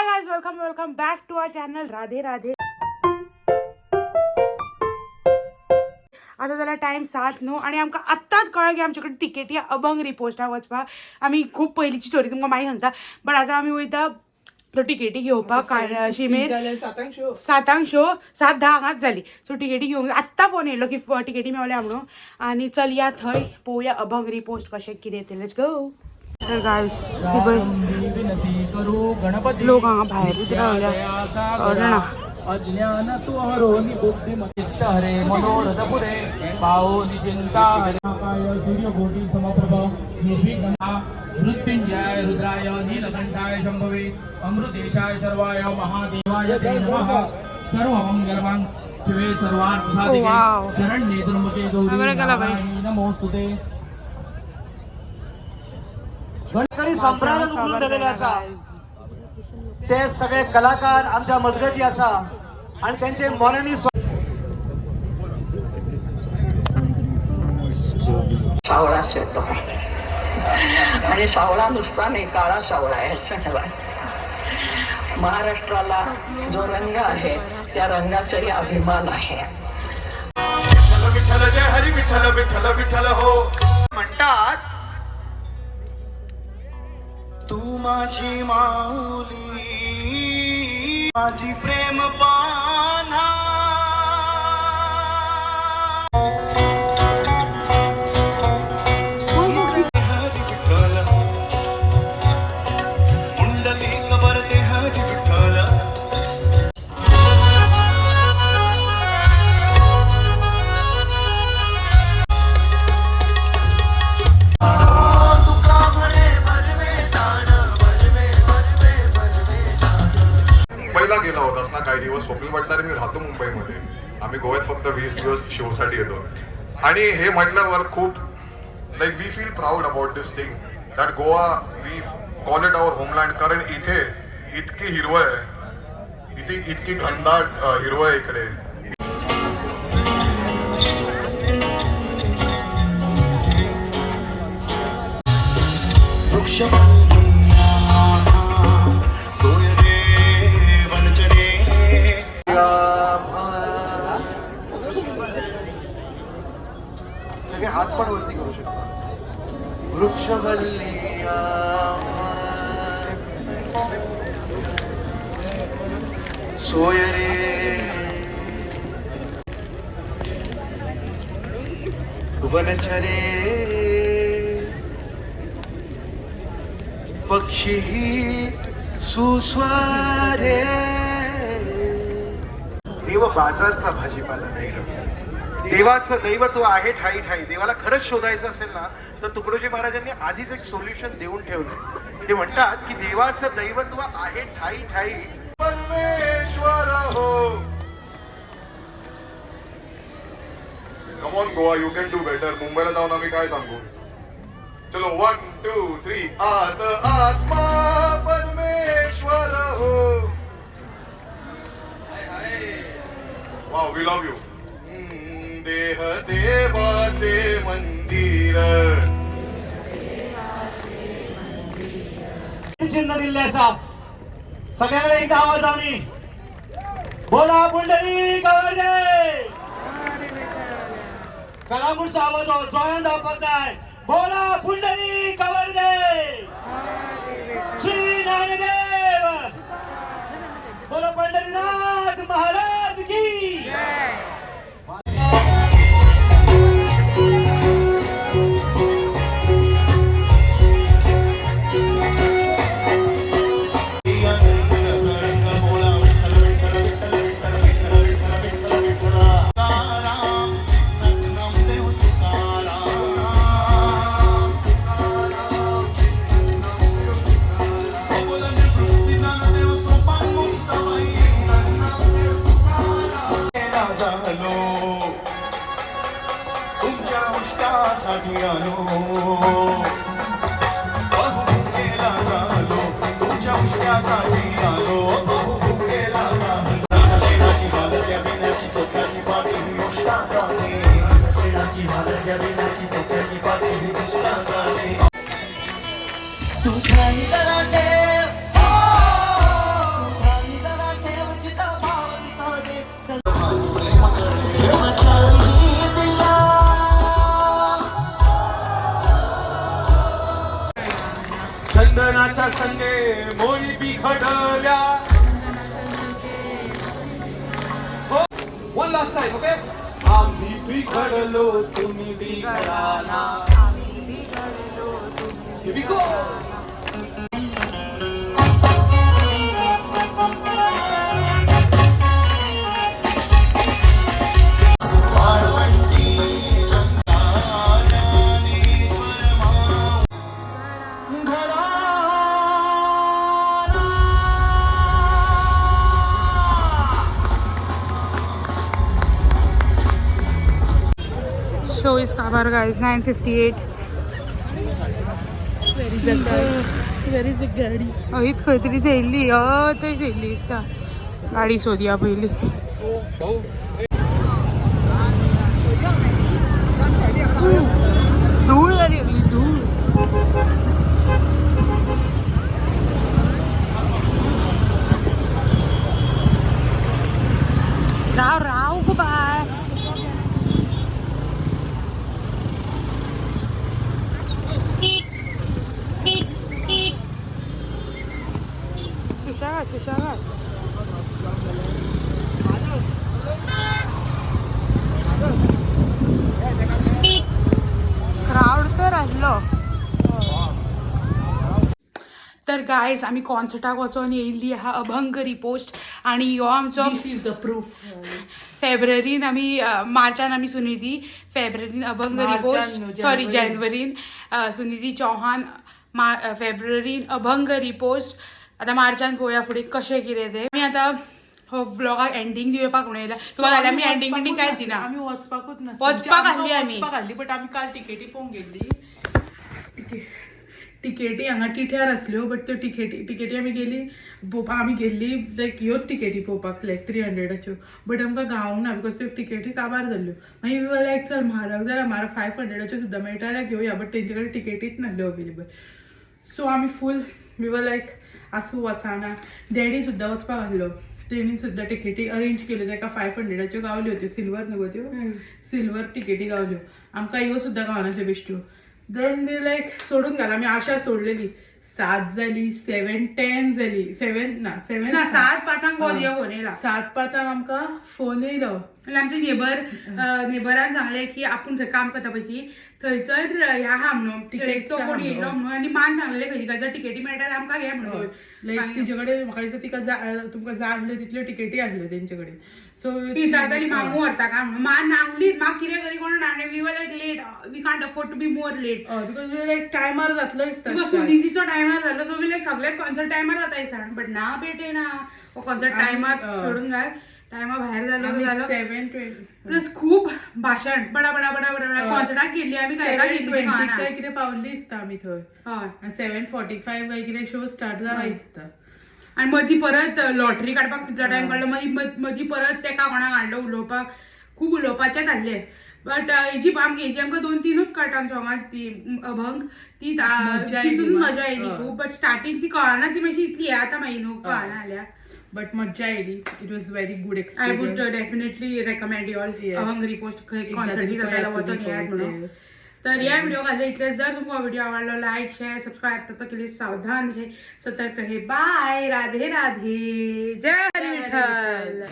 Hi guys, welcome welcome back to our channel. Radhe Radhe. आतां जाल्यार time 7 न्हू आनी आमकां आत्तांच कळ्ळें की आमचे कडेन टिकेटी अभंग रिपोस्टा वचपाक. आमी खूब पयलींची स्टोरी तुमकां मागीर सांगता, बट आतां आमी वयता तो टिकेटी घेवपाक शिमेर. 7 शो. 7 शो, 7:10 हांगाच जाली. सो टिकेटी घेवंक आत्तां फोन येयलो की टिकेटी मेवल्या म्हणून आनी चल या थंय पळोवया अभंग रिपोस्ट कशें कितें तें. Let's go. तर गायस, ही पळय विनती करू गणपती. लोक हांगा भायरूच रावल्या ना. अज्ञान तू हरोनि बुद्धिमतित्त हरे मनोरथ पुरे पावोनि चिंता हरे काय सूर्यकोटी समप्रभ निर्विघ्न मृत्युंजय रुद्राय नीलकंठाय शंभवे अमृतेशाय सर्वाय महादेवाय ते नमः. सर्वमंगलमां शिवे सर्वार्थ Oh, wow. साधिके शरण्ये त्र्यंबके गौरी बरं केलं बाई. नारायणी नमोस्तुते. तरी संप्रदाय उखलून धरलेले आसा. ते सगळे कलाकार आमच्या मजगती आसा आणि त्यांचे मोन्यांनी सावळाच येतो आणि सावळा नुसता नाही, काळा सावळा आहे चांगला. महाराष्ट्राला जो रंग आहे त्या रंगाचाही अभिमान आहे. विठ्ठल जय हरी विठ्ठल विठ्ठल विठ्ठल हो. म्हणतात, तू माझी माऊली, माझी प्रेम पान्हा. हरी विठ्ठल पुंडलिक वरदे हरी विठ्ठल. मुंबईला गेला होतास ना काही दिवस? स्वप्नील म्हटलं, मी राहतो मुंबईमध्ये, आम्ही गोव्यात फक्त 20 दिवस शोसाठी येतो. आणि हे म्हटल्यावर खूप like we feel proud about this thing that Goa, we call it our homeland, कारण इथे इतकी हिरवळ आहे, इथे इतकी घनदाट हिरवळ आहे इकडे. वृक्ष सोयरे वनचरे. सगळे हात पण वरती करू शकतात. वृक्षवल्ली सोयरे वनचरे पक्षी सुस्वारे. देव बाजारचा भाजीपाला नाही रे. देवाचं दैवत्व आहे ठाई ठाई. देवाला खरंच शोधायचं असेल ना, तर तुकडोजी महाराजांनी आधीच एक सोल्युशन देऊन ठेवलं. ते म्हणतात की देवाचं दैवत्व आहे ठाई ठाई. परमेश्वर हो. Come on Goa, you can do better. मुंबईला जाऊन आम्ही काय सांगू? चलो, वन टू थ्री. आत आत्मा परमेश्वर हो. Wow, we love you. देह देवाचे मंदिर. चिन्ह दिल्ले आसा. सगळ्यांना एकदा आवाज आम्ही बोला, पुंडलिक वरदे. कलांगूटचा आवाज हो, जोरान जावपाक जाय. बोला पुंडलिक वरदे. श्री ज्ञानदेव. बोला पंढरीनाथ महाराज की. नामदेव तुकाराम. बोला निवृत्ती ज्ञानदेव सोपान मुक्ताबाई. झालो तुमच्या उष्ट्यासाठी आलो. बहुभुकेला झालो तुमच्या उष्ट्यासाठी आलो. बहुभुकेला झालो. शेणाची हालत या बिनाची चोख्याची पाटी ही उष्ट्यासाठी. शेणाची हालत या बिनाची चोख्याची पाटी ही उष्ट्यासाठी. तू घाई जरा ठेव. बिघडल्या. One last time, okay. आम्ही बिघडलो, तुम्ही बिघडा ना. Here we go. Show is काबार guys, 9:58. Where is गाडी? हयत खंय तरी थेयल्ली. हय, थंय थेयल्ली दिसता. गाडी सोदया पयली. धूळ जाली सगळी, धूळ. राव राव गो बाय. सुशेगाद सुशेगाद. क्रावड तर आसलो. तर गायज, आमी कॉन्सर्टाक वचोन येयल्ली आहा अभंग रिपोस्ट आनी ह्यो आमचो This is the proof. फेब्रुवारीन आमी, मार्चान आमी सुनिधी, फेब्रुवारीन अभंग मार्चान रिपोस्ट, न्हू, सॉरी, जानेवारीन. जानेवारीन सुनिधी चौहान, फेब्रुवारीन अभंग रिपोस्ट. आतां मार्चान पळोवया फुडें कशें कितें तें. आमी आतां हो व्लॉगाक एंडींग दिवपाक म्हणून येयला. तुका जाल्यार आमी एंडींग बिंडींग कांयच दिना. आमी वचपाकूच ना. वचपाक आहली आमी. वचपाक आहली, बट आमी काल टिकेटी पळोवंक गेल्ली. टिकेटी हांगा टिट्यार आसल्यो, बट त्यो टिकेटी आमी गेली पळोवपाक. आमी गेल्ली लायक ह्योच टिकेटी पळोवपाक, लायक 300च्यो, बट आमकां गावूंक ना because त्यो टिकेटी काबार जाल्ल्यो. मागीर वी वर लायक, चल म्हारग जाल्यार म्हारग, 500च्यो सुद्दां मेळटा जाल्यार घेवया, बट तेंचे कडेन टिकेटीच नासल्यो अवेलेबल. सो आमी फूल we were लायक, आसूं, वचाना. डॅडी सुद्दां वचपाक आसलो, तेणी सुद्दां टिकेटी अरेंज केल्यो. ताका 500च्यो गावल्यो त्यो, सिल्वर न्हू गो त्यो, सिल्वर टिकेटी गावल्यो. आमकां ह्यो सुद्दां गावनासल्यो बेश्ट्यो. Then we लायक, सोडून घाल. आमी आशा सोडलेली. 7 जाली, 7:10 जाली, सेवन ना, सेवन. ना, 7:05 कॉल यो, फोन येयला. 7:05 आमकां फोन येयलो. म्हणल्यार आमचे नेबरान सांगलें की आपूण थंय काम करता पळय ती, थंयसर ह्या आहा म्हणून Tickets तो आहा कोण येयलो म्हणून. म्हणून आनी मान सांगलेले खंयची खंयच्या टिकेटी मेळटा जाल्यार आमकां घे म्हणून. लायक तिचे कडेन, म्हाका दिसता तिका तुमकां जाय आसल्यो तितल्यो टिकेटी आसल्यो तेंचे कडेन. सो ती विचारताली मागू व्हरता काय म्हणून. मा नांगलीच, मा कितें करी कोण ना. We were like late, we can't afford to be more late. Because लायक टायमार जातलो दिसता. Because सुनिधीचो टायमार जालो, सो we लायक सगळेच कॉन्सर्ट टायमार जाता दिसता, बट ना बेटे ना, हो कॉन्सर्ट टायमार सोडून घाल, टायमा भायर जालो जालो. 7:20. प्लस खूप भाशण, बडा बडा बडा बडा बडा. कॉन्सर्टाक गेल्ली आमी, काय गेल्ली ती 7:20 कळना. काय कितें पावल्ली दिसता आमी थंय. हय. आनी 7:45 काय कितें शो स्टार्ट जाला दिसता. आनी मदीं परत लॉटरी काडपाक तितलो टायम काडलो. मदीं मदीं परत तेका कोणाक हाडलो उलोवपाक. खूब उलोवपाचें आसलें, बट हेजी आमकां हेजी आमकां दोन तिनूच कळटा सोंगां ती अभंग ती मजा आयली तितून मात. मजा आयली हय. खूब. बट स्टार्टींग ती कळना, ती मातशी इतली हें आतां मागीर न्हू, कळना जाल्या. बट मज्जा आयली. It was very good I would experience. Definitely recommend you all. Yes. अभंग रिपोस्ट खंय एकदा कॉन्सर्ट तरी बी जाता जाल्यार पळयात वचोन तुमी येयात पळय म्हणून. ते. तर या व्हिडिओ घातले इतले. जर तुमका व्हिडिओ आवडलो, लाईक, शेअर, सबस्क्राईब. तब तक के लिए सावधान रहे, सतर्क रहे. बाय. राधे राधे. जय हरी विठ्ठल.